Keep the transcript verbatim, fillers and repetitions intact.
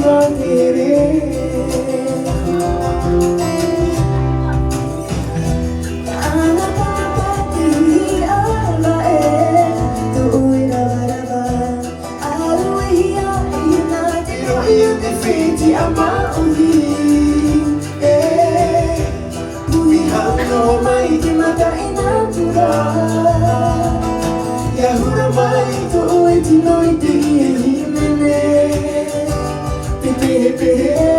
Mātere. Ana pāpā te hui ara e, tō ʻoe ravarava. Aruehia, i na te roʻi o te fētiʻa māʻohi. E, puhi hau noa mai te mata i nā tura. ʻIa hura mai tō ʻoe tino i teie hīmene. Te pehepehe